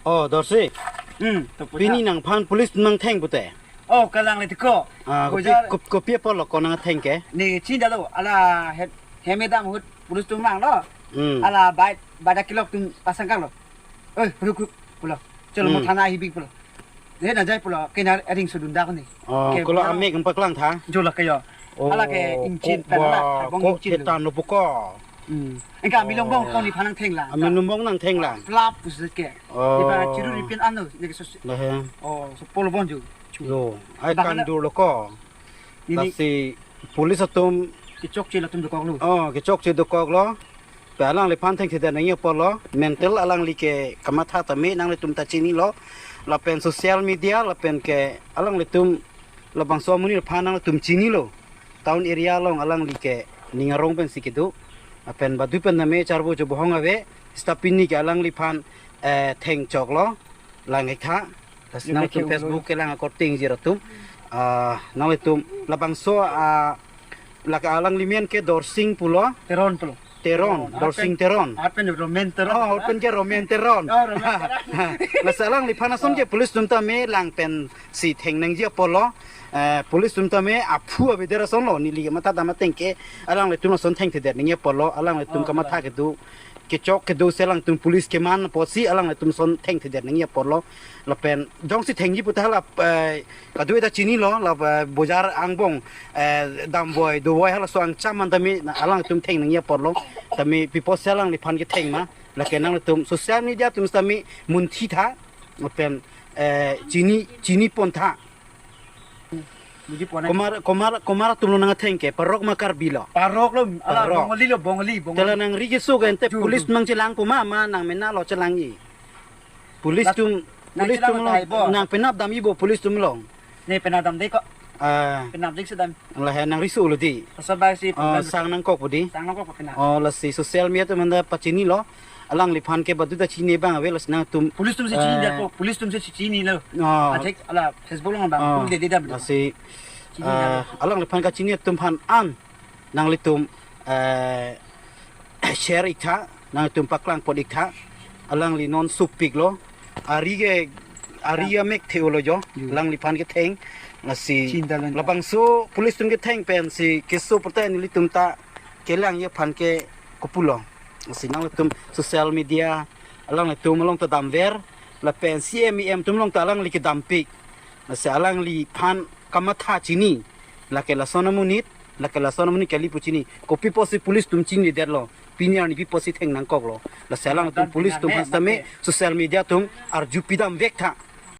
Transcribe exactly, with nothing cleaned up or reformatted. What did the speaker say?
Oh, Dorsing. Hmm, to pucha. Pini nangphan police nangtheng pute. Oh, kalang le tiko. Ah, kopi, Bojar. Kop-, kopi apotlo ko nangtheng ke? Ne chinidetlo, ala hem, hem kedam ahut police atum vanglo. Hmm. Ala bai, bai dak kelok atum pasang kanglo. Oi, ruk, ruk, pulo. Chalo mo Hmm. thana hibi pulo. Dei na jai pulo, ke na ring sudun dak ni. Oh, Ke kolo pulo. Amek nangpaklang tha? Jo la ke jo. Oh, Ala ke ingchin ko pen ala, ba, bong ko ingchin lo. Ketan lo puko. Hmm. Engka amilong bong Oh. ko nephan nangtheng lang. Amilong bong nangtheng lang. Plap pusi ke. Oh. Nephan chiru ripin anu, ne ke sus-, Lahe. Oh, so polo bon ju. Chu. Yo, ai Bahana kan dur lo ko. Nini Lasi police atum kechokche latum dokoklo. Oh, kechokche dokoklo. Pe alangliphan thengthedet nangji apotlo. Mental alangli ke kamatha tame nanglitum ta chinilo. Lapen social media, lapen ke alanglitum labangso amonit aphan nanglitum chinilo. Town area along alangli ke ning arong pensi kedo. Lapen badu pen tame charbo chobohong ave. Seta pini ke alangliphan, eh, thengchoklo. Lang ik tha. Tas Yung nanglitum kecil Facebook dulu. Kelang akorte ingjir atum. Ah, nanglitum labangso, ah, lake alangli men ke Dorsing pulo. Teron pulo. Teron, Teron. Dorsing Arpen, Teron. Arpen Romen Teron. Oh, arpen ke Romen Teron. Oh, Romen Teron. Lasi alangliphan ason ke Oh. police atum tame lang pensi theng nangji apotlo. Eh, police atum tame aphu avedet ason lo, neli kamatha dam ateng ke alanglitum ason thengthedet nangji apotlo, alanglitum Oh, kamatha alang. Kedo, kechok kedo si alangtum police keman apotsi alanglitum ason thengthedet nangji apotlo. Lapen jongsi thengji pute hala, eh, kadokave ta chinilo, la, eh, Bojar angbong, eh, damboi, doboi halaso angcham an tame na alangtum theng nangji apotlo. Tame pi apotsi alangliphan ketheng ma, lake nanglitum social media atum tame munthi tha, lapen, eh, chini, chini pon tha. Buji pon. Komat, komat, komat atumlo nangtheng ke, Parok ma Karbi lo? Parok lo, ala Parok. Bongali lo, Bongali, Bongali. Tela nangri keso ke ente Ju, police ju. Nangchelang pu ma, ma nangmena lo chelangji? Police Last atum, nang police chelang atum lo, tahai bo. Nang penap damji bo police atum lo? Ne penap dam dei ko. Ah. Penap dei sedam. Lahe nangri so lo dei. Pasal bai si Oh, penap. Sang nangkok pu dei. Sang nangkok pu penap. Oh, lasi social media atum anta pachinilo. Alangliphan ke badu ta chini abang ave, lasi nangtum. Police atum si chini Eh. Dia ko. Police atum si chinilo. Oh. Ajek ala Facebook along abang. Oh. Atum dei dei dam. Lasi, Chini eh, dam. Alangliphan kachini atum aphan an nanglitum, eh, share ik tha, nanglitum paklang pon ik tha, alangli non sopik lo, ari ke, ari Ya. Amek the-olo jo, Ju. Alangliphan ketheng, lasi Chinta lang. Labangso police atum ketheng pensi keso pute nelitum ta kelangji aphan ke kopulo. Lasi nanglitum social media, alanglitum along ta damver, lapen C M E M atum along ta alangli kedampik. Lasi alangliphan kamatha chini, lake lason amonit, lake lason amonit kali pu chini. Kopi apotsi police atum chinidetlo, pini arni pi apotsi theng nangkoklo. Lasi alangtum Dan police atum pinang he, hastame nang he. Social media atum arju pidam vek tha.